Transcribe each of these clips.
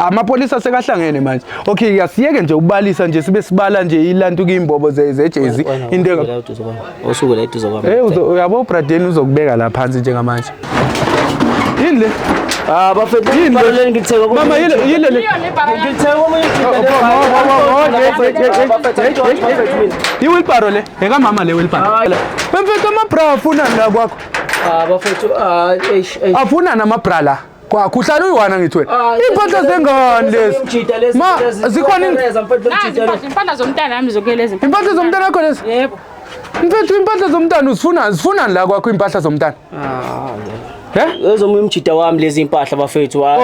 Amapolisa sekahlangene manje. Okay, asiyeke nje ukubalisa nje, sibe sibala nje ilantu kuyimbobo zejezi into Osuke la eduze kwami. Eh, uyabo, bradeni uzokubeka la phansi njengamanje. Yini le? Ah, bafethu, Yini le? baloleni ngitheka. Mama, yile yile le? Ngitheka omunye. I-wheelbarrow le ekamama, le wheelbarrow. Bemfethu, amabra afunani la kwakho? Ah, bafethu, ah, eish, eish. Afunani amabra la kwakho? Uhlala uyi-one, angithi wena? Ah, Iy'mpahla zengane lezi. Ma, zikhona Nazi impahla, impahla zomntana wami zonke lezi. Impahla zomntana wakho lezi? Yebo. Mfethu, impahla zomntana uzifuna, zifunani la kwakho impahla zomntana? He? Ezomunye umjida wami lezi impahla, bafethu. Oh,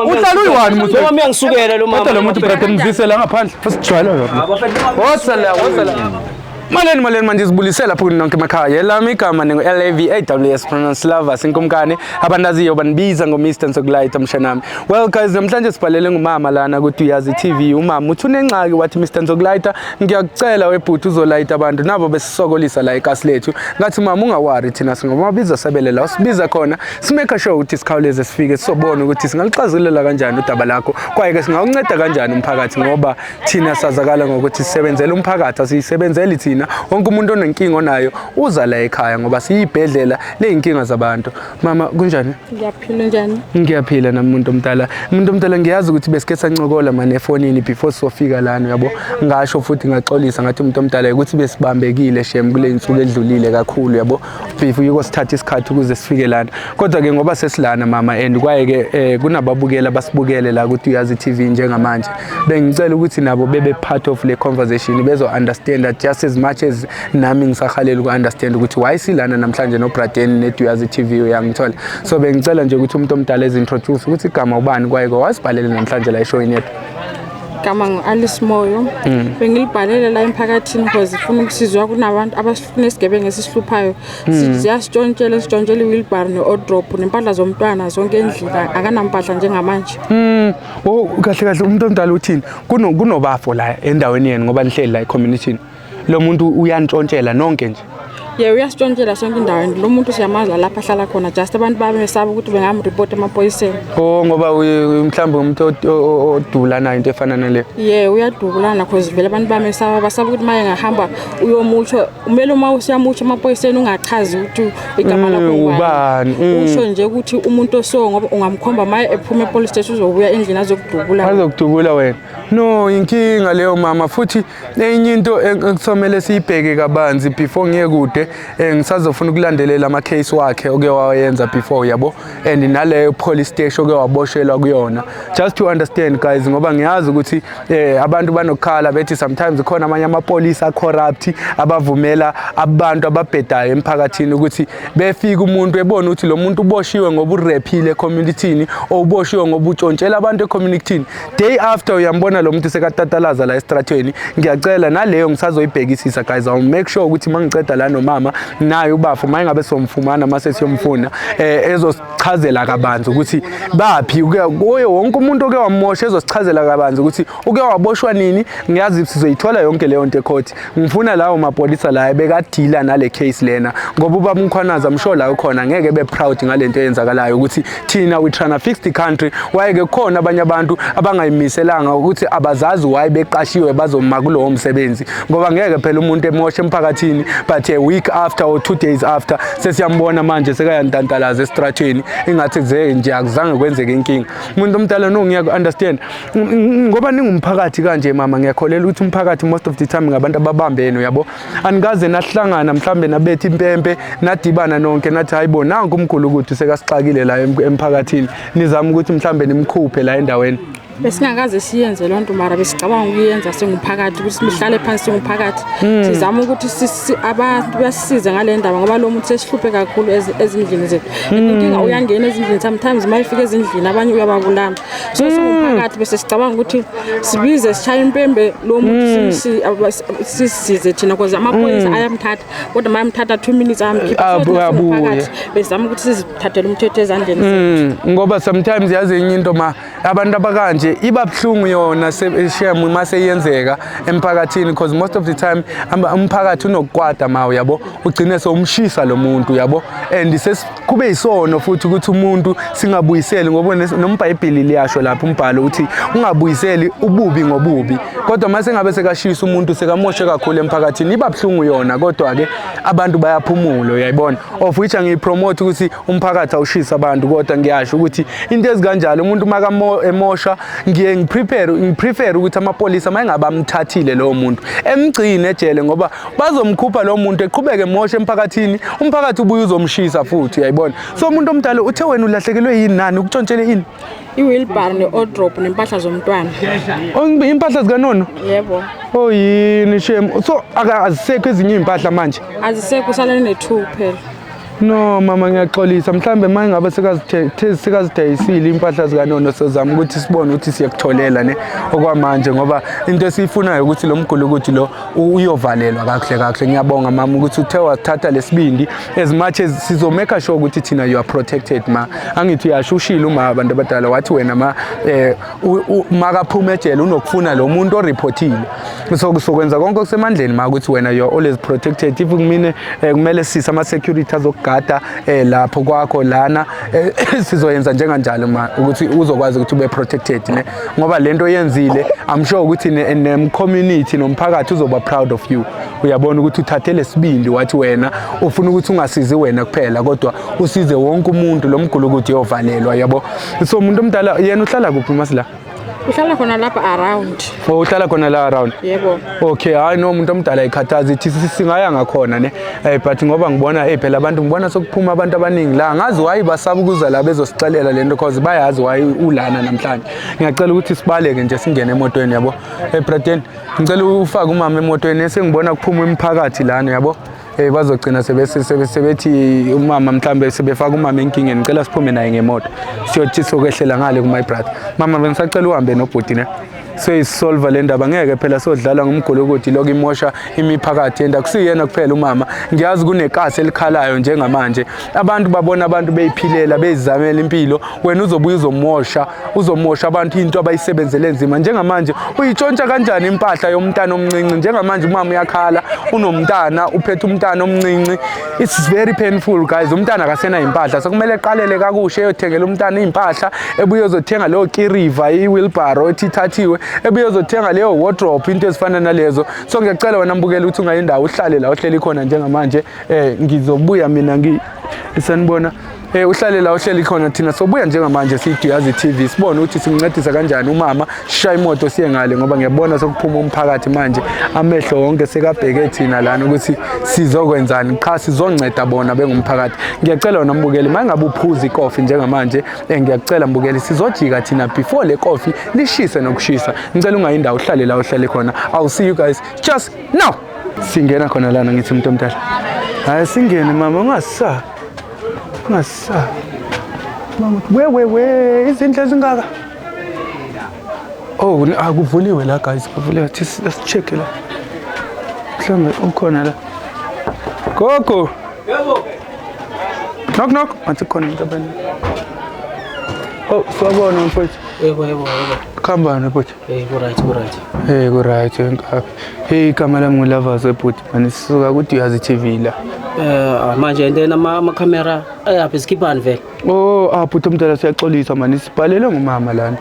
uhlala uyi-one muthi. Lo mama uyangisukela lo mama. Kodwa lo muntu, brother, mzise la ngaphandle, asijwayele yona. Woza la, woza la. Maleni, maleni, manje sibulisela lapho nonke emakhaya. Elami igama ningu-Lavaws, pronounce Lovers inkumkani. Abandaziyo banibiza ngo-Mr Nsokulayita, mshanami. Well guys, namhlanje sibhalele ngumama lana ukuthi Uyazi TV. Umama uthi unengxaki, wathi, "Mr Nsokulayita, ngiyakucela webhuti uzolayita abantu nabo besisokolisa la ekasi lethu." Ngathi, "Mama, unga-worry, thina singomabiza sebele la usibiza khona, si-make sure ukuthi sikhawuleze sifike sizobona ukuthi singaluxazululela kanjani udaba lakho, kwaye-ke singawunceda kanjani umphakathi, ngoba thina sazakala ngokuthi sisebenzela umphakathi, asiyisebenzeli thina. Wonke umuntu onenkinga onayo uza la ekhaya, ngoba siyibhedlela ley'nkinga zabantu." Mama, kunjani? Ngiyaphila, njani? Ngiyaphila nami, muntu omdala. Muntu omdala, ngiyazi ukuthi besike sancokola mane efonini before sofika lana, uyabo. Ngasho futhi ngaxolisa, ngathi, umuntu omdala, ukuthi besibambekile shem kule insuku edlulile kakhulu, uyabo, before yiko sithatha isikhathi ukuze sifike lana. Kodwa ke ngoba sesilana, mama, and kwaye ke kunababukeli abasibukele la ukuthi Uyazi TV njengamanje, bengicela ukuthi nabo bebe part of le conversation, bezo understand that just as much as nami ngisahalela uku-understand ukuthi why silana namhlanje noBraden neDuyazi TV, uyangithola? So bengicela nje ukuthi umuntu omdala ezi-introduce ukuthi igama ubani, kwaye ke wasibhalele namhlanje la eshowini yethu. Gama ngu-Alice Moyo. Bengilibhalele la emphakathini because ifuna ukusizwa, kunabantu abasinezigebengu esisihluphayo. Ziyasitshontshela, sitshontshela i-wheelbarrow ne-wardrobe nempahla zomntwana zonke endlini. Akanampahla njengamanje. Oh, kahle kahle umuntu omdala uthini? Kunobafo la endaweni yenu, ngoba nihleli la e-community, lo muntu uyantshontshela nonke nje? Ye, uyasitshontshela sonke indawo, and lo muntu siyamazi lapho ahlala khona, just abantu babesaba ukuthi bengamripota emaphoyiseni. Oh, ngoba mhlawumbe umuntu odubulanayo, into efana naleyo. Ye, uyadubulana, cause vele abantu bamesaba, basaba ukuthi uma engahamba uyomutsho, kumele uma usiyamutsho emaphoyiseni ungachazi ukuthi igama lakho ubani, Usho nje ukuthi umuntu oso, ngoba ungamkhomba, uma ephuma e-police station uzobuya endlini azokudubula. Azokudubula wena. No, inkinga leyo, mama. Futhi enye into ekusomele siyibheke kabanzi before ngiye kude, ngisazofuna ukulandelela ama-case wakhe oke wayenza before, yabo, and naleyo police station oke waboshelwa kuyona, just to understand guys, ngoba ngiyazi ukuthi abantu banokukhala bethi sometimes khona amanye amapolisa a-corrupt abavumela abantu ababhedayo emphakathini ukuthi befike umuntu ebone ukuthi lo muntu uboshiwe ngoba urephile ecommunitini or uboshiwe ngoba utshontshela abantu ecommunitini, day after uyambona lo muntu sekatatalaza la estratweni. Ngiyacela naleyo ngisazoyibhekisisa guys. I'll make sure ukuthi mangiceda la nomama naye ubafo, uma engabe somfumana mase siyomfuna, ezosichazela kabanzi ukuthi baphi kuye wonke umuntu oke wamosha, ezosichazela kabanzi ukuthi uke waboshwa nini. Ngiyazi sizoyithola yonke leyo nto ecourt. Ngifuna lawo mapolisa la bekadila nale case lena, ngoba ubaba uMkhwanazi, I'm sure la ukhona ngeke be proud ngalento eyenzakalayo, ukuthi thina we trying to fix the country, waye-ke khona abanye abantu abangayimiselanga ukuthi abazazi why beqashiwe bazoma kulowo msebenzi, ngoba ngeke phela umuntu emoshe emphakathini, but a week after or 2 days after sesiyambona manje sekayantantalaza estratweni, ingathi ze nje akuzange kwenzeke inkinga. Umuntu omdala, no, ngiyaku-understand. Ngoba ningumphakathi kanje, mama, ngiyakholelwa ukuthi umphakathi most of the time ngabantu ababambene, uyabo. Anikaze nahlangana mhlambe nabetha impempe, nadibana nonke, nathi, "Hayi bo, nanku umgulukudu sekasixakile la emphakathini," nizama ukuthi mhlambe nimkhuphe la endaweni? Besingakaze siyenze loo nto, mara besicabanga ukuyenza singumphakathi, ukuthi sihlale phansi singumphakathi, sizame ukuthi abantu basisize ngale ndaba, ngoba lo muntu sesihluphe kakhulu ezindlini zethu. And inkinga uyangena ezindlini sometimes, uma efika ezindlini abanye uyababulala. So singumphakathi bese sicabanga ukuthi sibize, sishaye impembe lo muntu, sisize thina, because amaphoyisa ayamthatha, kodwa uma ayamthatha 2 minutes ayamkhipha. So thina Abuye. singumphakathi besizama ukuthi sizithathele umthetho ezandleni zethu. Ngoba sometimes, yazi, enye into ma abantu abakanje. kanje iba buhlungu yona shem uma seyenzeka emphakathini, because most of the time umphakathi unokukwata ma, uyabo, ugcine sowumshisa lo muntu, uyabo, and kube isono futhi ukuthi umuntu singabuyiseli, ngoba nombhayibheli liyasho lapho umbhalo uthi ungabuyiseli ububi ngobubi, kodwa mase ngabe sekashisa umuntu sekamoshe kakhulu emphakathini, iba buhlungu yona, kodwa-ke abantu bayaphumula, uyayibona, of which angiyipromote ukuthi umphakathi awushisa abantu, kodwa ngiyasho ukuthi into ezikanjalo umuntu makamo emosha ngiye ngiprepare, ngiprefer ukuthi amapolisa uma engabe amthathile lowo muntu emgcine ejele, ngoba bazomkhupha lowo muntu eqhubeke emosha emphakathini, umphakathi ubuye uzomshisa futhi, uyayibona. So umuntu omdala, uthe wena ulahlekelwe yini, nani ukutshontshele ini? I-wheelbarrow ne-wardrobe nempahla zomntwana. Oh, impahla zikanono? Yebo. Oh yini, shame. So azisekho ezinye iy'mpahla manje? Azisekho, usalele ne-two kuphela. No mama, ngiyaxolisa, mhlambe uma ngabe sekazidayisile impahla zikanono, sizama ukuthi sibone ukuthi siyakutholela ne okwamanje, ngoba into esiyifunayo ukuthi lo mgulukuthi lo uyovalelwa kakuhle kakuhle. Ngiyabonga mama ukuthi uthe wathatha lesibindi, as much as sizomake sure ukuthi thina you are protected ma. Angithi uyasho, ushilo uma abantu abadala, wathi wena ma makaphuma ejele unokufuna lo muntu oreportile, so sokwenza konke okusemandleni ma ukuthi wena you are always protected. If kumine kumele sise ama-security azokugada lapho kwakho lana, sizoyenza njenganjalo ma ukuthi uzokwazi ukuthi ube protected ne, ngoba lento yenzile, I'm sure ukuthi ne-community nomphakathi uzoba proud of you, uyabona, ukuthi uthathe lesibindi wathi wena ufuna ukuthi ungasizi wena kuphela kodwa usize wonke umuntu, lo mgulukuthi uyovalelwa, yabo. So umuntu omdala, yena uhlala kuphi masila? Uhlala khona lapha around. Oh, uhlala khona la around? Yebo. Okay, hayi no, umuntu omdala ikhathaza ithi singaya ngakhona ne, but ngoba ngibona phela abantu, ngibona sokuphuma abantu abaningi la, ngazi why basaba ukuza la bezosixelela lento, cause bayazi why ulana namhlanje. Ngiyacela ukuthi sibaleke nje singene emotweni, yabo. Braden, ngicela ufake umama emotweni, sengibona kuphuma imiphakathi lana, yabo, bazogcina sebethi umama mhlambe sebefaka umama enkingeni. Ngicela siphume naye ngemoto siyothi sokwehlela ngale ku my brother. Mama, bengisacela uhambe nobhuti ne, soyisolva le ndaba, ngeke phela sodlala ngomgulukuthi lokhu imosha imiphakathi yenda. Kusiyena kuphela umama, ngiyazi kunekasi elikhalayo njengamanje, abantu babona abantu beyiphilela beyizamela impilo, wena uzobuya uzomosha, uzomosha abantu into abayisebenzele nzima. Njengamanje uyitshontsha kanjani impahla yomntana omncinci? Njengamanje umama uyakhala, unomntana, uphethe umntana omncinci, it's very painful guys. Umntana akasena impahla, sekumele eqalele kakusha eyothengela umntana iy'mpahla, ebuye ezothenga leyo kiriva, i-wheelbarrow ethi ithathiwe, ebuye ezothenga leyo wardrobe, into ezifana nalezo. So ngiyacela wena mbukeli ukuthi ungayindawo, uhlale la uhleli khona njengamanje, ngizobuya mina sanibona, uhlale la uhleli khona, thina sobuya njengamanje siyiDuyazi TV, sibone ukuthi simncedisa kanjani umama. Shaya imoto siye ngale, ngoba ngiyabona sokuphuma umphakathi manje, amehlo wonke sekabheke thina lana ukuthi sizokwenzani. Cha, sizonceda bona bengumphakathi. Ngiyacela wena mbukeli, uma ngabe uphuza ikofi njengamanje, ngiyacela mbukeli, sizojika thina before le kofi lishise nokushisa. Ngicela ungayindawo, uhlale la uhlale khona. I'll see you guys just now. Singena khona lana, ngithi umuntu omdala, hayi singene mama, ungasabi, ungasabi mama. We we we, izindlu ezingaka! Oh, akuvuliwe la guys, kuvuliwe. Let's check la, mhlawumbe ukhona la gogo. Yebo. Knock knock, ngathi khona umuntu abanye. Oh, sawubona mfowethu. Yebo. Kuhambani mfowethu? Hey, ku right, ku right. Hey, ku right enkabi. Hey, igama lami nguLavas webhuti mani, sisuka kuDuyazi TV la. Manje and then ama camera ayaphi, sikhiphani vele? Oh, ah bhuti omdala, siyaxolisa mani, sibhalelwe ngumama lana.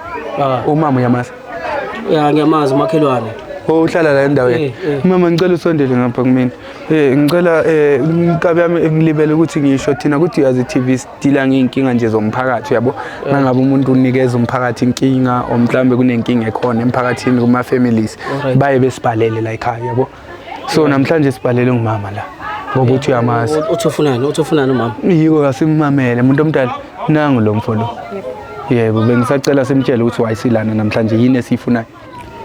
Umama uyamazi? Ya, ngiyamazi, umakhelwane. Oh, uhlala la endaweni. Eh. Mama, ngicela usondele ngapha kumina. Ngicela inkabi yami ngilibele ukuthi ngisho thina kuDuyazi TV sidila ngey'nkinga nje zomphakathi, uyabo. Mangabe umuntu unikeza umphakathi inkinga or mhlambe kunenkinga ekhona emphakathini kuma families, baye besibhalele la ekhaya, yabo. So namhlanje sibhalele ngumama la ngoba uthi uyamazi. Uthi ufunani? Uthi ufunani umama? Yiko, kasimamele umuntu omdala, nangu lo mfo lo. Yebo, bengisacela simtshele ukuthi wayesilana namhlanje, yini esiyifunayo.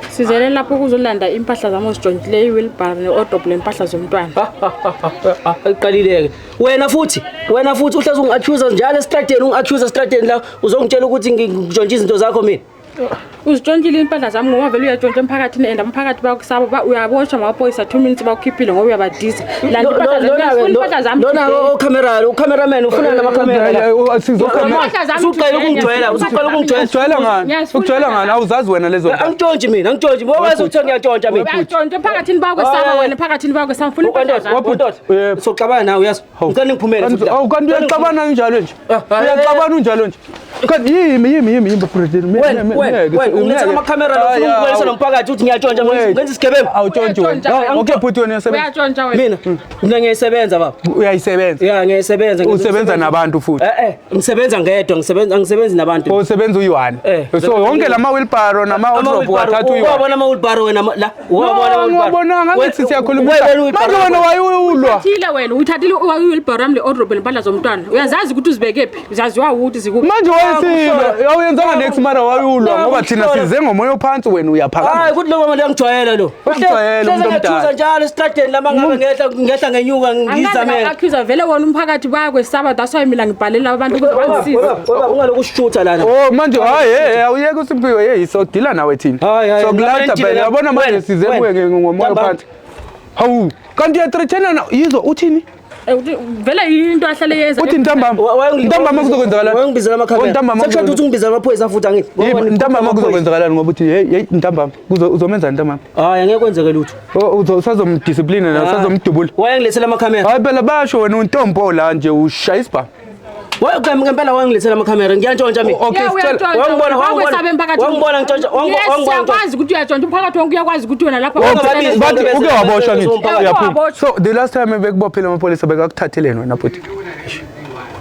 Sizele lapho ukuzolanda impahla zami ozitshontshileyo, i-wheelbarrow ne-wardrobe lempahla zomntwana. Iqalile-ke. Wena futhi, wena futhi uhlezi ungi-accuse njalo estradeni, ungi-accuse estradeni la, uzongitshela ukuthi ngitshontshe izinto zakho mina. Uzitshontshile impahla zami ngoba vele uyatshontsha emphakathini and umphakathi bayakusaba, uyaboshwa ngamaphoyisa 2 minutes bakukhiphile ngoba uyabadiza. Landa impahla zami, ngiyazifuna impahla zami. Lona ocamera, ucameraman ufuna namakhamera la. Impahla zami. Usuqala ukungijwayela, usuqala ukungijwayela. Ukujwayela ngani? Ngiyazifuna Ukujwayela impahla ngani? Awuzazi wena lezo nto. Angitshontshe mina, angitshontshe. Ngoba uthe ngiyatshontsha mina. Uyatshontsha emphakathini, bayakwesaba wena, emphakathini bayakwesaba. Ngifuna impahla zami. Yebo. Soxabana nawe uyazi. Ngicela ngiphumele futhi la. Awu, kanti uyaxabana unjalo nje. Ah, ah, Uyaxabana unjalo nje. Kanti yimi yimi yimi yimi president. Wena, wena, wena ungiletha amakhamera la, ufuna ukubonisa nomphakathi ukuthi ngiyatshontsha, ngenza isigebengu. Awutshontshe wena. Uyatshontsha wena. Okay bhuti, wena uyasebenza. Uyatshontsha wena. Mina ngiyayisebenza baba. Uyayisebenza. Ya, ngiyayisebenza. Ngenza Usebenza umsebenzi. nabantu futhi. Ngisebenza ngedwa, ngisebenza, angisebenzi nabantu. Usebenza uyi-one. Eh. So wonke lama wheelbarrow nama wardrobe wathatha uyi-one. Uwabona ama-wheelbarrow wena la? Uwabona No, ama-wheelbarrow? ngiwabonanga ngithi siyakhulumisa. Manje wena wayulwa. Uthathile wena, uthathile i-wheelbarrow yami, le-wardrobe nempahla zomntwana. Uyazazi ukuthi uzibeke phi, uzaziwa ukuthi zikuphi. Manje wayesilwa, awuyenzanga next mara wayulwa ngoba thina size ngomoya ophansi, wena uyaphakama. Hayi, kuthi lo mama liyangijwayela lo. Uyakujwayela umuntu omdala. Ngiyathuza njalo esitradeni lama ngabe ngehla ngehla ngenyuka ngizamela. Angikaze vele wona umphakathi bayakwesaba, that's why mina ngibhalela abantu ukuthi bangisize. Baba, ungaloku usishutha lana. Oh manje hayi, hey awuyeke uSimphiwe, hey sodila nawe thina. Hayi, hayi, Sokulayitha ngapha phela, yabona manje wena, size wena. kuwe ngomoya Ntambama. ophansi. Hawu, kanti uyathreatena yizwa uthini? Vele into ahlale yenza. Uthi ntambama. Ntambama kuzokwenzakalani? Wayengibizela Oh, amakhamera. ntambama Sekusho ukuthi ungibizela amaphoyisa futhi angithi. Yebo, ntambama kuzokwenzakalani ngoba uthi hey hey ntambama uzomenzani ntambama? Hayi, angeke kwenzeke lutho. Usazomdiscipline na usazomdubula. Wayengilethela amakhamera. Hayi phela basho wena untombo la nje ushaya isibhamu. Ngempela wayengilethela amakhamera, ngiyantshontsha mina. Okay, Yeah, sicela uyantshontsha. Wangibona, wangibona. Bakwesaba emphakathini. Wangibona ngitshontsha, Yes, wangibona ngitshontsha. siyakwazi ukuthi uyatshontsha, umphakathi wonke uyakwazi ukuthi wena lapha. Babizi Bathi bonke uke waboshwa ngithi bese- uyaphuma. Waboshwa. So the last time bekubophelwe amapholisa bekakuthatheleni wena bhuti?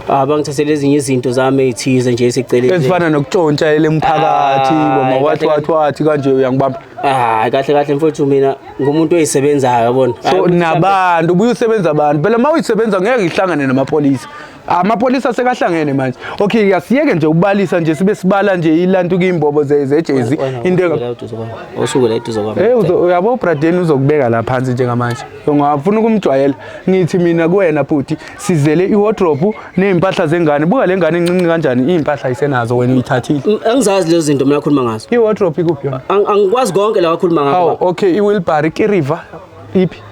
Ah, bangithathele ezinye izinto zami ezithize nje eseceleni. Ezifana nokutshontsha elemphakathi, Ah, boma wathi kahle wathi wathi kanje uyangibamba. Ah, kahle kahle mfowethu, mina ngumuntu oyisebenzayo yabona. So nabantu ubuye usebenza abantu. Phela uma uyisebenza ngeke ihlangane namapolisa. Amapolisa sekahlangene manje. Okay, asiyeke nje ukubalisa nje sibe sibala nje ilantu kuyimbobo zejezi into Osuke la eduze kwami. Eh uyabo uBraden uzokubeka la phansi njengamanje. Ungafuna ukumjwayela. Ngithi mina kuwena bhuti, sizele iwardrobe nezimpahla zengane. Buka le ngane incinci kanjani, izimpahla ayisenazo wena uyithathile. Angizazi lezo zinto mina akhuluma ngazo. Iwardrobe ikuphi yona? Angikwazi konke la akhuluma ngakho. Hawu, baba. okay, iwheelbarrow, ikiriva iphi?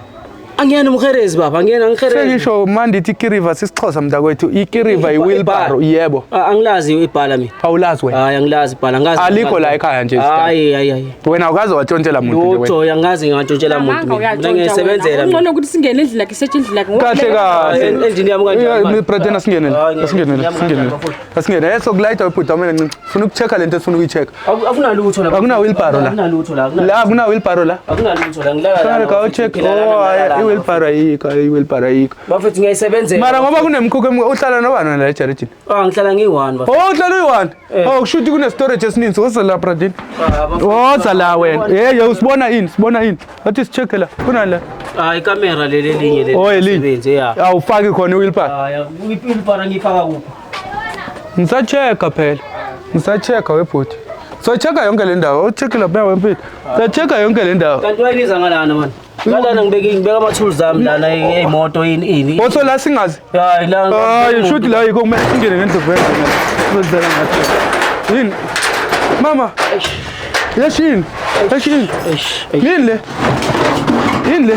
Angiyena umherezi baba, angiyena ngiherezi. Sengisho mandithi ikiriva sisiXhosa mntakwethu, ikiriva iwheelbarrow, yebo. Angilazi ibhala mina. Awulazi wena. Hayi, angilazi ibhala, angazi. Alikho la ekhaya nje isidala. Hayi, hayi, hayi. Wena awukaze watshontshela muntu nje wena. Lutho, angazi ngantshontshela muntu Amanga, mina. Mina uyatshontsha wena. ngiyisebenzela mina. Kungcono ukuthi singene endlini yakhe, setshe endlini yakhe ngoba Kahle kahle. Endlini yami kanjani manje? Brother, asingenele. Hayi, Asingenele, yami asingenele. kanjani, bafowethu? Asingenele. Sokulayitha ubhuti wami encinci. Sifuna ukucheck lento esifuna ukuyi-check. Akunalutho la. Akuna wheelbarrow la. Akunalutho la. La akuna wheelbarrow la. Akunalutho la. Ngilala Sare la. ka check. Oh, hayi, i-wheelbarrow ayikho, i-wheelbarrow ayikho. Bafethu ngiyayisebenzela. Mara ngoba kunemkhukhu uhlala nobani wena la ejarijini? Ah, ngihlala ngiyi-one bafethu. Oh, uhlala uyi-one. Oh, kusho ukuthi kune-storage esiningi. Woza la Bradin. Woza la wena. Hey, hey, usibona ini? Sibona ini? Athi si-check la. Kunani la? Ah, ikamera leli elinye leli. Oh, elinye. Sebenzi, ya. Awufaki khona i-wheelbarrow. Hayi, i-wheelbarrow ngiyifaka kuphi? Ngisachecka phela. Ngisachecka webhuti. So-checka yonke le ndawo. Ucheck lapha wempilo. Sa-checka yonke le ndawo. Kanti wayiliza ngalana mani. Ngalana ngibeka ama-tools ami lana ey'moto ini ini. Oso la singazi. Hayi la. Hayi, shuthi la yikho kumele singene ngendlovu yengane. Sizodlala ngathi. Yini? Mama. Yeshini. Yeshini. Eish, eish. Yini le? Yini le?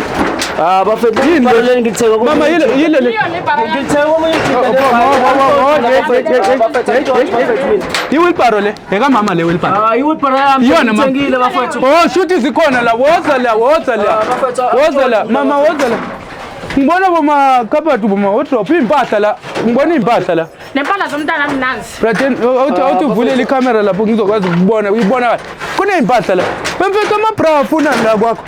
Ah, bafethu Yini le? ibhala leli ngilithenga komunye Mama yile yile le. Iyo le bhara yakho. Ngilithenga komunye I-wheelbarrow le. Ekamama le wheelbarrow. Hayi, i-wheelbarrow yami Iyona mama. ngiyithengile bafethu. Oh, shuthi zikhona la. Woza la, woza la. Ah, bafethu, Woza la, mama woza la. Ngibona boma kabati boma wardrobe impahla la. Ngibona impahla la. Nempahla zomntana wami nansi. Braden, awuthi uvulele ikhamera lapho ngizokwazi ukubona, uyibona kahle. Kuney'mpahla la. Bemfethu amabra afunani la kwakho?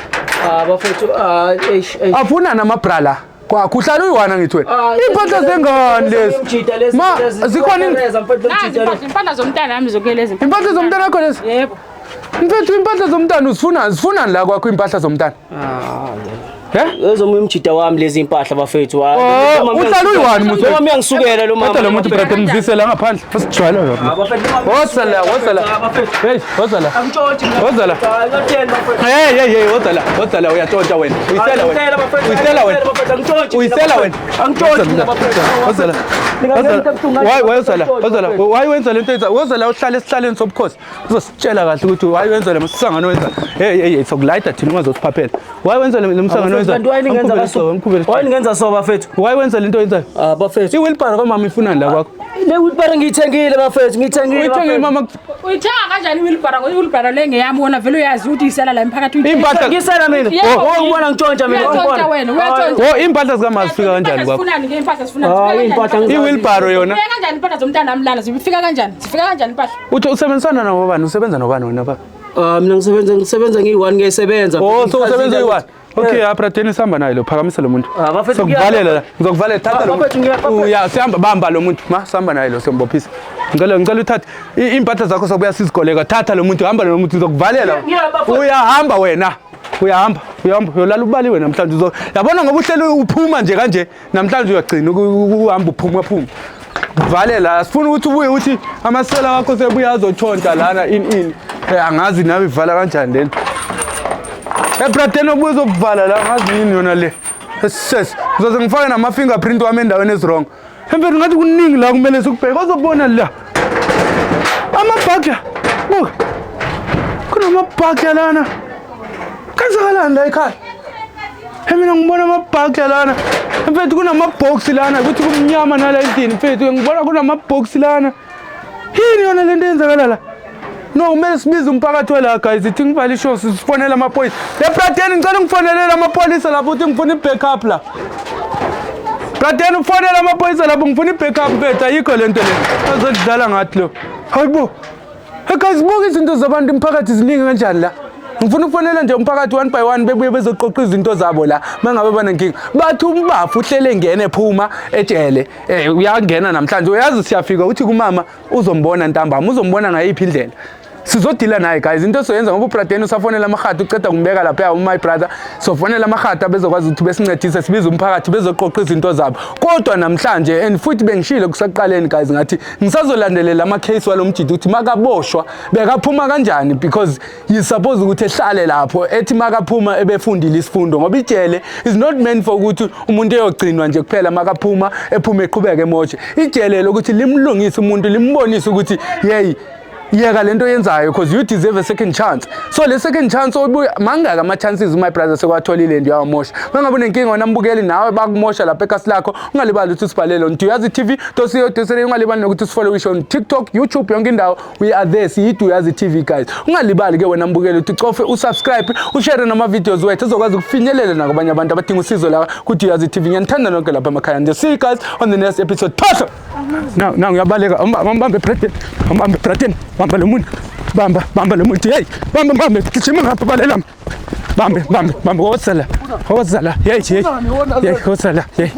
Ah, bafethu, ah, eish, eish. Afunani amabra la? Kwakho uhlala uyi-one ngithi wena. Ah, Iy'mpahla zengane lezi. Ma, zikhona Nazi impahla, impahla zomntana wami zonke lezi. Impahla zomntana wakho lezi? Yebo. Mfethu impahla zomntana uzifuna, zifunani la kwakho iy'mpahla zomntana? Eh? Ezomunye umjida wami lezi impahla bafethu. Oh, uhlala uyi-one muthi. Lo mama uyangisukela lo mama. Thatha lo muntu Braden mzise la ngaphandle. Asijwayele yona. Ah, bafethu, lo mama Woza la, woza la. Ah, bafethu. Hey, woza la. Angitshontshe mina. Woza la. Hayi, ngatheni bafethu. Hey, hey, hey, woza la. Woza la uyatshontsha wena. Uyisela wena. Uyisela wena. Uyisela wena. Angitshontshe mina bafethu. Woza la. Why wenza la? Wenza la. Why wenza lento yenza? Wenza la uhlale esihlaleni sobukhosi. Uzositshela kahle ukuthi why wenza le msangano wenza. Hey hey hey, sokulayita thina ungazosiphaphela. Why wenza le msangano wenza? Kanti why ningenza kaso? Why ningenza so bafethu? Why wenza lento yenzayo? Ah bafethu. I-wheelbarrow kamama ifunani la kwakho? Le wheelbarrow ngiyithengile bafethu, ngiyithengile. Uyithengile mama? Uyithenga kanjani i-wheelbarrow? Ngoba i-wheelbarrow le ngeyami wona vele uyazi ukuthi isela la emphakathi. Impahla Ngisela mina. Yebo. Oh, ngibona ngitshontsha mina. Uyatshontsha wena, uyatshontsha. Oh, impahla zikamama zifika kanjani kwakho? Sifunani ke impahla sifunani? Ah, impahla ngizazi. I-wheelbarrow yona. Zifika kanjani impahla zomntana wami lana? Zifika kanjani? Zifika kanjani impahla? Uthi usebenzisana nabo bani? Usebenza nobani wena baba? Ah mina ngisebenza ngiyi-one ngiyayisebenza. Oh, so usebenza uyi-one. Okay, aprateni sihamba naye lo, phakamisa lo muntu. Ah, bafethu, Sokuvalela la. Ngizokuvalela, thatha lo Bafethu, muntu. Uya, sihamba bamba lo muntu. Ma, sihamba naye lo sombophisa. Ngicela uthathe impahla zakho sokubuya sizigoleka. Thatha lo muntu, hamba lo muntu ngizokuvalela. Bafethu. Uyahamba wena. Uyahamba, uyahamba, uyolala ubaliwe namhlanje uzo. Yabona ngoba uhleli uphuma nje kanje, namhlanje uyagcina ukuhamba uphuma phuma. Valela, sifuna ukuthi ubuye uthi amasela wakho sebuya azothonta lana in. Angazi nawe ivala kanjani lena. Ebradeni obuye uzokuvala la, angazi yini yona le. Ses, ngizoze ngifake nama fingerprint wami endaweni ezi-wrong. Emveni ngathi kuningi la kumele sikubheke, ozobona la. Amabhakya. Buka. Kunamabhakya lana. Kwenzakalani la ekhaya? Mina ngibona amabhakya lana. Mfethu kunamabhoksi lana, kuthi kumnyama nala endlini mfethu, ngibona kunamabhoksi lana. Yini yona lento eyenzakala la? No, kumele sibize umphakathi wala guys, ithi ngivale ishow sifonele amaphoyisa. Ebradeni ngicela ungifonelele amapholisa lapho uthi ngifuna i-backup la. Bradeni ufonele amaphoyisa lapho ngifuna i-backup mfethu, ayikho lento le. Azodlala ngathi lo. Hayibo. Hey guys, buka izinto zabantu imphakathi ziningi kanjani la. Ngifuna ukufonela nje umphakathi one by one bebuye bezoqoqa izinto zabo la mangabe banenkinga. Bathi umbafu uhlele ngene ephuma ejele. Uyangena namhlanje uyazi siyafika uthi kumama uzombona ntambama uzombona ngayiphi indlela. Sizodila naye guys, into soyenza ngoba uBradeni usafonela amahati uceda kumbeka lapha my brother. Sofonela amahati abezokwazi ukuthi besincedise sibize umphakathi bezoqoqa izinto zabo. Kodwa namhlanje and futhi bengishilo kusaqaleni guys ngathi ngisazolandelela ama case walomjidi ukuthi makaboshwa bekaphuma kanjani because you suppose ukuthi ehlale lapho ethi makaphuma ebefundile isifundo ngoba ijele is not meant for ukuthi umuntu eyogcinwa nje kuphela makaphuma ephume eqhubeke emoshe. Ijele lokuthi limlungise umuntu limbonise ukuthi hey yeka lento yenzayo because you deserve a second chance. So le second chance obuya mangaka ama chances my brother sekwatholile nje uyawamosha. Mangabe unenkinga wena mbukeli nawe bakumosha lapha ekhasi lakho ungalibali ukuthi usibhalele on Duyazi TV tosiyo tosere ungalibali nokuthi usifollow on TikTok, YouTube yonke indawo we are there siyi Duyazi TV guys. Ungalibali ke wena mbukeli ukuthi ucofe usubscribe ushare nama videos wethu uzokwazi ukufinyelela nakwabanye abantu abadinga usizo la ku Duyazi TV. Ngiyanithanda nonke lapha emakhaya. And see you guys on the next episode. Phasa. Now ngiyabaleka. Mbambe Bradeni. Mbambe Bradeni. Bamba lo muntu. Bamba, bamba lo muntu. Hey, bamba bamba gijima ngapha balela. Bambe, bambe, bambe wozala. Wozala. Hey, hey. Hey, wozala. Hey.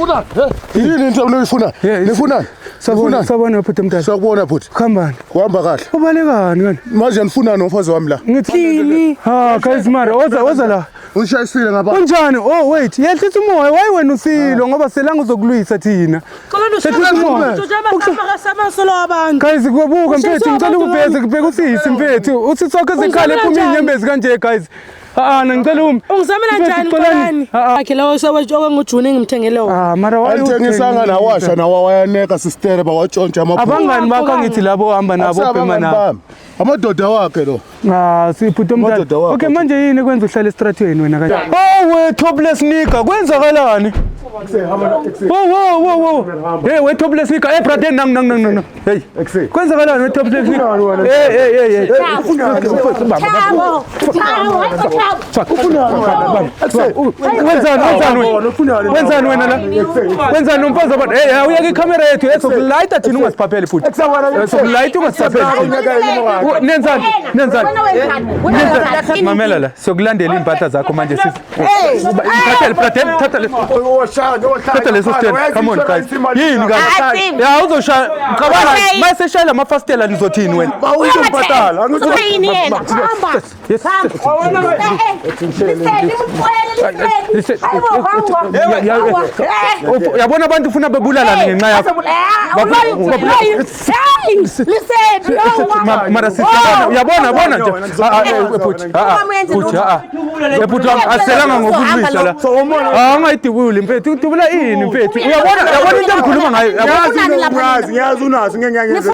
Yini into oniyifunayo? Nifunani? Sabona, sabona bhuti mntana. Sakubona bhuti. Khambani. Kuhamba kahle. Ubalekani wena? Manje nifunani nomfazi wami la? Ngithini? Ha, guys mara, woza woza la. Unishayisile ngapha. Unjani? Oh wait, yehlisa umoya. Why wena usilo ngoba selanga uzokulwisa thina. Yehlisa umoya. Guys, kubuka mfethu, ngicela ukubheza kubheka usisi mfethu. Uthi sonke zikhale ephuma inyembezi kanje guys. Ah, ngicela umi. Ungizamela njani Xolani? Akhe lawo sewatshoke ngoJune ngimthengele wona. Ah, mara why Alithengisanga nawasha nawa wayaneka sister bawatshontsha amabhuku. Abangani bakho angithi labo ohamba nabo obhema nabo. Amadoda wakhe lo. Ah, siphuthi umntana. Amadoda wakho. Okay, manje yini kwenza uhlale estratweni wena kanje? Oh, we topless nigga, kwenzakalani? Wo wo wo wo. Hey, we topless nigga. Hey brother, nang nang nang nang. Hey. Kwenzakalani we topless nigga? Hey hey hey hey. Thabo, Thabo, Thabo. Wenzani wenzani wenzani wena la? Wenzani umfazi abantu? Hey, uyeke ikhamera yethu ezokulayita thina ungasiphapheli futhi. Ezokulayita ungasiphapheli. Nenzani? Nenzani? Mamela la, sokulandela impahla zakho manje sisi. Thatha brother, thatha le. Thatha leso stand. Come on guys. Yini guys? Ya uzoshaya. Cabanga mase shaya amafastela nizothini wena? Bawuzombhatala. Yini yena? Hamba. Yes. Hamba. Eh, eh. Uyabona abantu ufuna bebulalane ngenxa yakho. Mara sisi uyabona bona nje. Bhuti, bhuti, bhuti wami aselanga ngokulwisa la. Ah, ungayidubuli mfethu, udubula ini mfethu? Uyabona, uyabona into engikhuluma ngayo. Yazi ngiyazi unazo ngeke ngiyazi.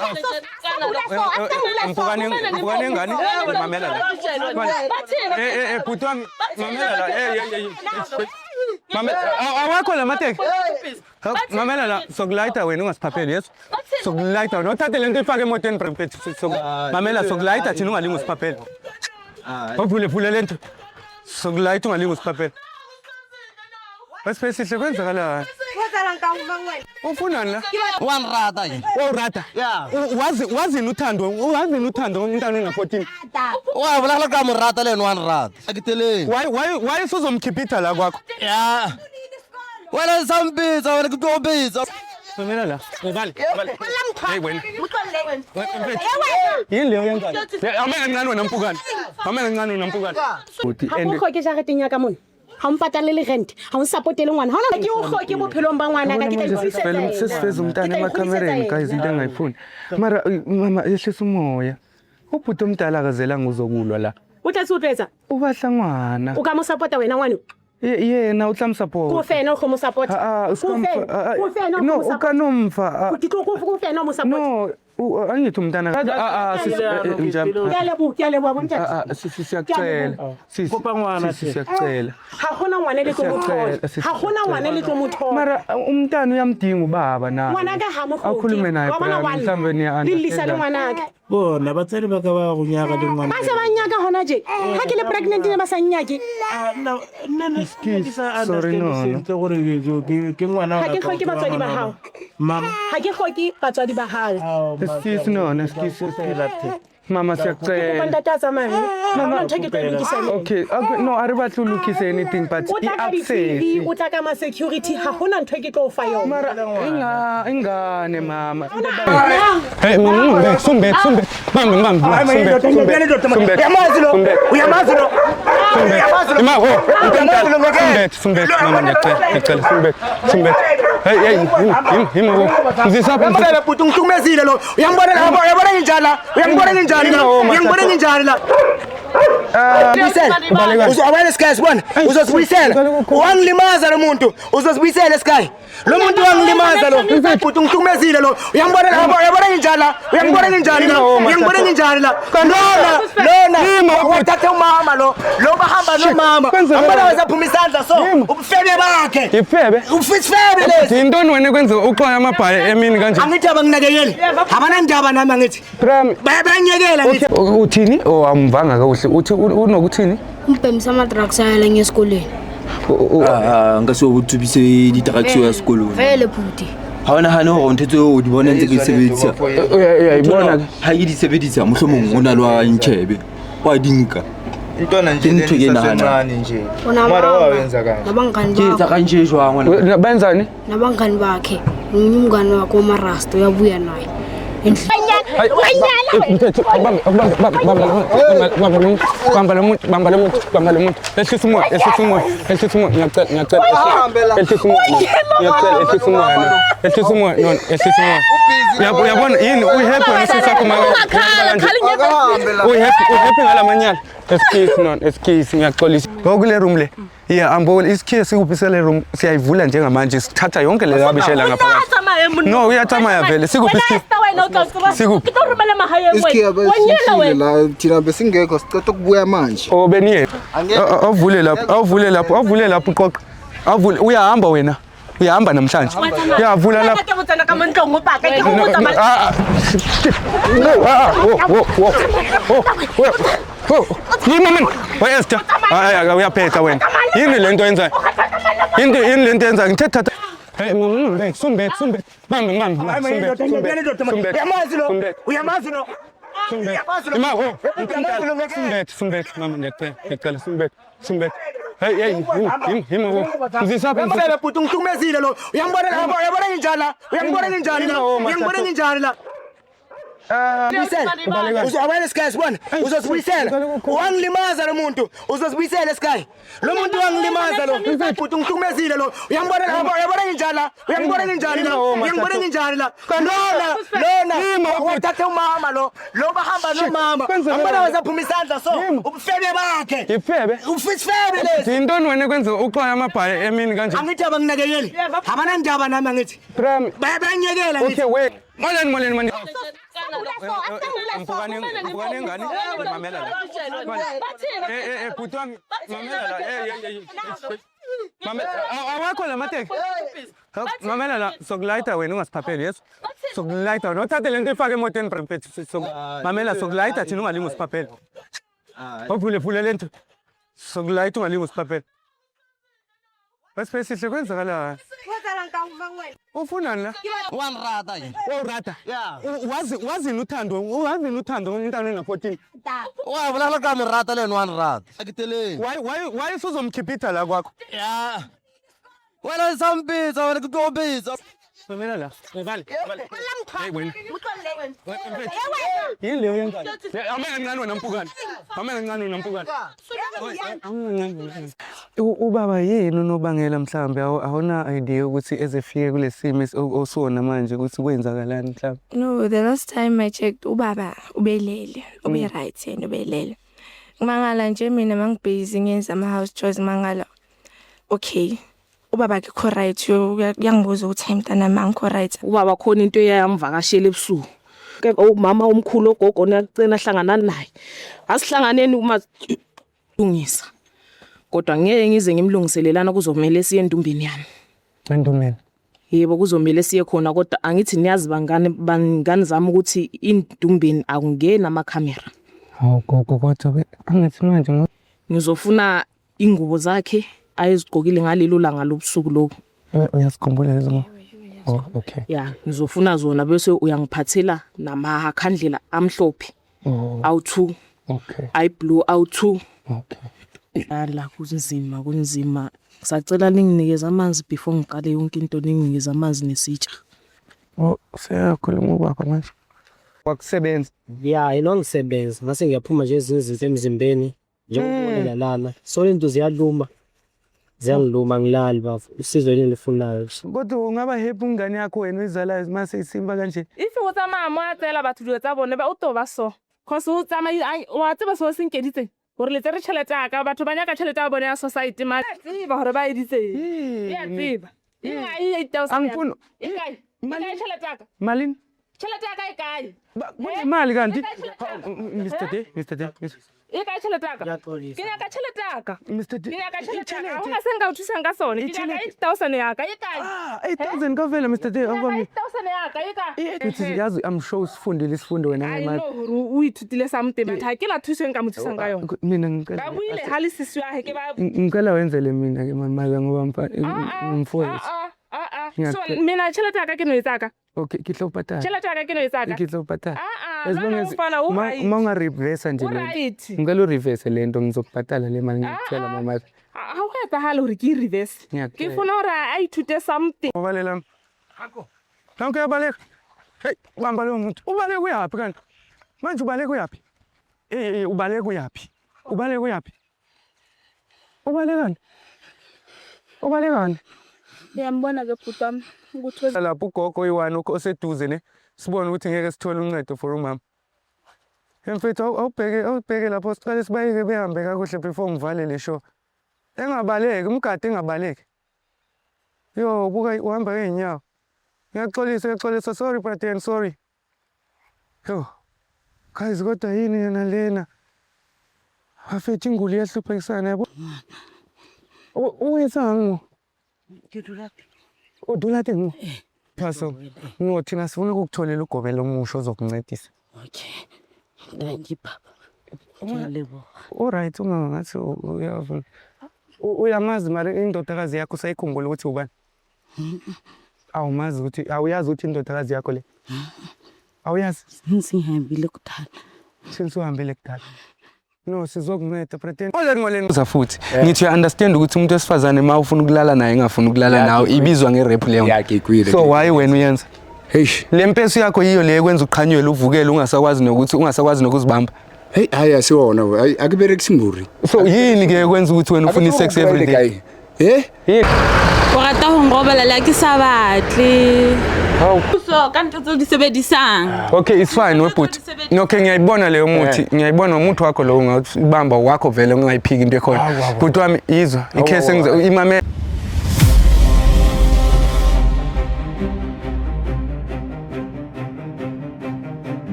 Mpukane, mpukane ngani? Mamela la. Eh eh bhuti wami, mamela la. Eh eh. Mamela, awakho la mateki. Mamela la, sokulayita wena ungasiphapheli yeso. Sokulayita wena uthathe lento ifake emotweni mfethu. Mamela sokulayita thina ungalingi usiphapheli. Ovule vule lento. Sokulayita ungalingi usiphapheli. Wesiphesihle kwenzakalani? Ufunani la? Wanrata yini? Wawurata? Yeah. Wazi wazini uthando, wazini uthando umntana ona-14. Wa bolela ka morata le yena wanrata. Akiteleng. Why usuzomkhipitha la kwakho? Yeah. Wena sampitsa wena ke tlo bitsa. Mamela la. Vale. Vale. Hey wena. Yini leyo yenzayo? Ame kancane wena mpukane. Ame kancane wena mpukane. Ha o hloke jareteng ya ka mona. Ha o mpatalele rent, ha o nsapotele ngwana. Ha ona ke o hloke bophelong ba ngwana ka ke tla ikgodisetsa yena. Sesifeza umntana emakamereni guys into engayifuni. Mara mama yehlisa umoya. Ubhuti omdala akazelanga uzokulwa la. O tla se o tlo etsa? O batla ngwana. O ka mo support-a wena ngwana? Yena o tla msupport. Ko fena o mo support. Ah, Ko fena o no, mo o ka nomfa. Ke tlo ko fena o mo support. No, angithi umntana. Ah ah sisi njalo. Ke a leboha, ke a leboha bontate. Ah ah sisi siyacela. Sisi Kopa ngwana sisi siyacela. Ha hona ngwana le tlo mo thola. Ha hona ngwana le tlo mo thola. Mara umntana uyamdinga ubaba na. Ngwana ka ha mo hloke. Akhulume naye Wa bona Brian, wa mhlawumbe niya Le llisa le ngwanaka. Bona batsadi ba ka ba go nyaka le ngwana. Ba se ba nyaka hona je. Ha ke le pregnant ne ba sa nnyake. Ah, nna nna ke sa Sorry, understand no, no. sentle gore ke ngwana Ha ke hloke batswadi ba hao. Mama. Ha ke hloke batswadi ba hao. Excuse no, excuse. Mama siyacela. Kopa ntate a tsamaye. Ha hona ntho e ke tlo e lokisa le. Okay, okay, no, a re batle ho lokisa anything but O tla ka di-TV, i-access. o tla ka ma-security, ha hona ntho e ke tlo o fa yona. Mara ingane mama. Hey, mama, sumbe, sumbe. Bambe, bambe, sumbe, sumbe. Sumbe. Uyamazi lo? Uyamazi lo? Uyamazi lo? Ima, oh, sumbe, sumbe, mama ngiyacela, ngiyacela, sumbe, sumbe. Hey, hey, him, him, ngizisaphi? Uyambona bhuti ungihlukumezile lo. Uyambona la, uyabona nginjani la? Uyangibona nginjani la? Uyangibona nginjani la? Buyisela. Uzobona Sky sibona. Uzosibuyisela. Wangilimaza lo muntu. Uzosibuyisela Sky. Lo muntu wangilimaza lo. Bhuti ungihlukumezile lo. Uyambona la, uyabona nginjani la? Uyangibona nginjani la? Uyangibona nginjani la? Lona, lona. Wathatha umama lo. Lo bahamba nomama. Ambona wazaphuma isandla so. Ubufebe bakhe. Ifebe. Ufisifebe lesi. Yintoni wena ekwenza uxwaye amabhayi emini kanje? Angithi abanginakekeli. Abanandaba nami angithi. Prem, Bayanyekela ngithi. uthini? Oh, amvanga kakuhle. Uthi unokuthini? Umbhemisa ama-drugs ayala ngesikolweni. Nka se o tsubise di-drugs ya sekolong. Vele bhuti. Ha o nahane hore ntho tseo o di bona ntse ke di sebedisa. Uyayibona ke. Ha ke di sebedisa mohlomong o na le wa ntjhebe. Wa di nka. Intwana nje Ke ntho ke e nahanang. esasencane nje. Ona Mara mama, wawenza kanje. nabangani Ke etsa bakhe. kanje jwang wena? Benzani? Nabangani bakhe. Nomunye umngani wakhe omarasta uyabuya naye. Mthetho, bambe, bambe, bambe, bambe, bamba lo muntu, bamba lo muntu, bamba lo muntu. Ehlisa umoya, ehlisa umoya, ehlisa umoya. Ngiyacela, ngiyacela. Ehlisa umoya. Ngiyacela, ehlisa umoya. Ehlisa umoya, no, ehlisa umoya. Uyabona yini uyihappy wena sisakho mama. Uyihappy, uyihappy ngalamanyala. Excuse no, excuse ngiyaxolisa. Ngokule room le. Yeah, ambona isikhiye sikuphi sale room siyayivula njengamanje sithatha yonke le rabishela ngaphakathi. No, uyathamaya vele. Sikuphi isikhiye? Sikuphi? Isikhiya besisile la thina besingekho sicela ukubuya manje. Oh beniye. Awuvule lapho, awuvule lapho, awuvule lapho uqoqa. Awuvule uyahamba wena. Uyahamba namhlanje. Uyavula lapho. Ah, ah. No, ah, ah, wo, wo, wo. Oh, wo. Yini mina? We Esther. Hayi uyaphetha wena. Yini lento yenzayo? Yini yini lento yenzayo? Ngithe thatha. Hey, mama, sumbe, sumbe. Bambe, bambe, sumbe. Sumbe. Uyamazi lo? Uyamazi lo? Sumbe. Ima, oh. Sumbe, sumbe, mama ngiyacela, ngiyacela sumbe, sumbe. Hey, hey, him, him, him. Ngizisaphi? Uyambona bhuti ungihlukumezile lo. Uyambona la, uyabona nginjani la? Uyangibona nginjani la? Uyangibona nginjani la? Uzobuyela Sky sibona. Uzosibuyisela. Wangilimaza lo muntu. Uzosibuyisela Sky. Lo muntu wangilimaza lo. Futhi ungihlukumezile lo. Uyangibona la, uyabona nginjani la? Uyangibona nginjani la? Uyangibona nginjani la? Lona, lona wathatha umama lo. Lo bahamba nomama. Ambona wazaphuma isandla so. Ubufebe bakhe. Ifebe. Ufisifebe lesi. Yintoni wena kwenza uxwaya amabhayi emini kanje? Angithi abanginakekeli. Abanandaba nami angithi. Prem. Bayabanyekela ngithi. Okay, wait. Molweni, molweni, molweni. Mpukane ingane, mamela la. Bhuti wami, mamela la. Mamela, awakho la mateki. Mamela la, sokulayita wena ungasiphapheli, yes? Sokulayita wena, uthathe lento ifake emotweni mfethu. Mamela, sokulayita thina ungalingi usiphaphele. Awuvule vule lento. Sokulayita ungalingi usiphaphele. Basipesihle kwenzakala. Ufunani la? Wanirata yini? Urata. Yeah. Wazi wazini uthando, wazini uthando intwana ena-14. Wa bolela ka merata le ene wa nrata. Ke teleng. Why why usuzomkhipitha la kwakho? Ya. Wena o sa mpitsa, wena ke tlo o bitsa. Mamela la. Vale. Hey wena. Yini leyo yenzayo? Ame kancane wena mpukane. Ame kancane wena mpukane. Ubaba yini unobangela mhlambe awuna idea ukuthi ezefike kulesimo osona manje ukuthi kwenzakalani mhlambe? No, the last time I checked, ubaba ubelele, ube right yena ubelele. Ngimangala nje mina mangibhizi ngenza ama house chores mangala. Okay. Ubaba akekho right, uyangibuza ukuthi hayi mntanami angikho right. Ubaba khona into eyayamvakashela ebusuku. Ke umama omkhulu ogogo niyacina hlangana naye. Asihlanganeni uma lungisa. Kodwa ngeke ngize ngimlungiselelana kuzomela siye endumbeni yami. Endumbeni. Yebo kuzomela siye khona kodwa angithi niyazi bangani zami ukuthi indumbeni akungeni amakhamera. Hawu gogo kodwa angithi manje ngizofuna ingubo zakhe ayezigqokile ngalelo langa lobusuku lobu. Uyasikhumbula lezo ngo? Oh okay. Ya, ngizofuna zona bese uyangiphathela namakhandlela amhlophe. Oh. Awu2. Okay. Ayi blue awu2. Okay. Ala kunzima kunzima. Ngisacela ninginikeze amanzi before ngiqale yonke into, ninginikeze amanzi nesitsha. Oh, seyakhuluma ubaba manje. Wakusebenza. Ya, inongisebenza. Ngase ngiyaphuma nje ezinye izinto emzimbeni njengokubonela lana. So lento ziyaluma. Ziyangiluma ngilali bafo. Usizo yini lifunayo. Kodwa ungaba happy umngane yakho wena oyizalayo mase isimba kanje. If o tsamaya mo a tseela batho dilo tsa bone ba o to ba so. Cause o tsamaya wa tseba se o se nkeditseng. Gore le tsere tšhelete ya ka, batho ba nyaka tšhelete ya bone ya society ma. Tseba gore ba editseng. Ya tseba. E kae 8,000? Angifuni. E kae? E kae tšhelete ya ka? Malini? Tšhelete ya ka e kae? Kunemali kanti? Mr. D, Mr. D. E kae tšhelete ya ka? Ke nyaka tšhelete ya ka. Mr. D. Ke nyaka tšhelete ya ka. Ha hona se nka o thusang ka sone. Ke nyaka 8,000 ya ka. E kae? Ah, 8,000 kavela Mr. D. Awubami. 8,000 ya ka e kae? Uthi yazi I'm sure usifundile isifundo wena I ngemali. know hore o ithutile something but ha ke la thuso e nka mo thusang ka yona. Mina ngicela. Ba buile ha le sisi wa hae ke ba Ngicela wenzele mina ke mama ngoba mfowethu. So mina tšhelete ya ka ke no e tsaka. Okay, ke tlo patala. Tšhelete ya ka ke no e tsaka. Ke tlo patala. Ah, As long lona as umfana u right. ma unga reverse nje O lento. right. Ngicela u reverse lento ngizokubhatala le mali ngiyakutshela mama. Ha ho etsahale hore ke e reverse. Ke Ngiyakutshela. funa hore a ithute something. Ubalela. Nanku uyabaleka. Hey, bamba lowo muntu. Ubaleka uyaphi kanti? Manje ubaleka uyaphi? Eh, ubaleka uyaphi? Ubaleka uyaphi? Ubalekani? Ubalekani? Ngiyambona ke bhuti wami ukuthi Lapho ugogo oyi-one oseduze ne sibone ukuthi ngeke sithole uncedo for umama. Mfethu awubheke lapho siqale sibayeke behambe kakuhle before ngivale le show. Engabaleki, umgadi engabaleki. Yo, buka uhamba ngeenyawo. Ngiyaxolisa, ngiyaxolisa, sorry brother, sorry. Yo. Guys, kodwa yini yena lena? Bafethu inguli iyahluphekisana yabo. Uyenzani? Ke dula O dula teng? Phaso. No, thina sifuna ukukutholela ugobela omusha ozokuncedisa. Okay. Thank you baba. Ngiyaleboha. Alright, uma ngathi uyavuma. Uyamazi mara indodakazi yakho usayikhumbula ukuthi ubani? Awumazi ukuthi awuyazi ukuthi indodakazi yakho le? Awuyazi? Since ngihambile kudala. Since uhambile kudala. No, sizokunceda pretend. Molweni molweni uza futhi. Ngithi uya understand ukuthi umuntu wesifazane ma ufuna ukulala naye engafuni ukulala nawe ibizwa nge-rape leyo. Yeah, ngikwile. So why wena uyenza? Hey, le mpesu yakho yiyo le ekwenza uqhanyelwe uvukele ungasakwazi nokuthi ungasakwazi nokuzibamba. Hey, hayi asiwona, hayi akuberekisi mburi. So yini ke ekwenza ukuthi wena ufuna i-sex every day? Eh? Yini? O rata ho nrobala le ha ke sa batle. Hawu. So ka ntho tseo di sebedisang. Okay, it's fine webhuti. Okay, ngiyayibona leyo muthi. Ngiyayibona umuthi wakho lo ungawubamba wakho vele ungayiphiki into ekhona. Bhuti wami izwa, ikhese ngizo imame.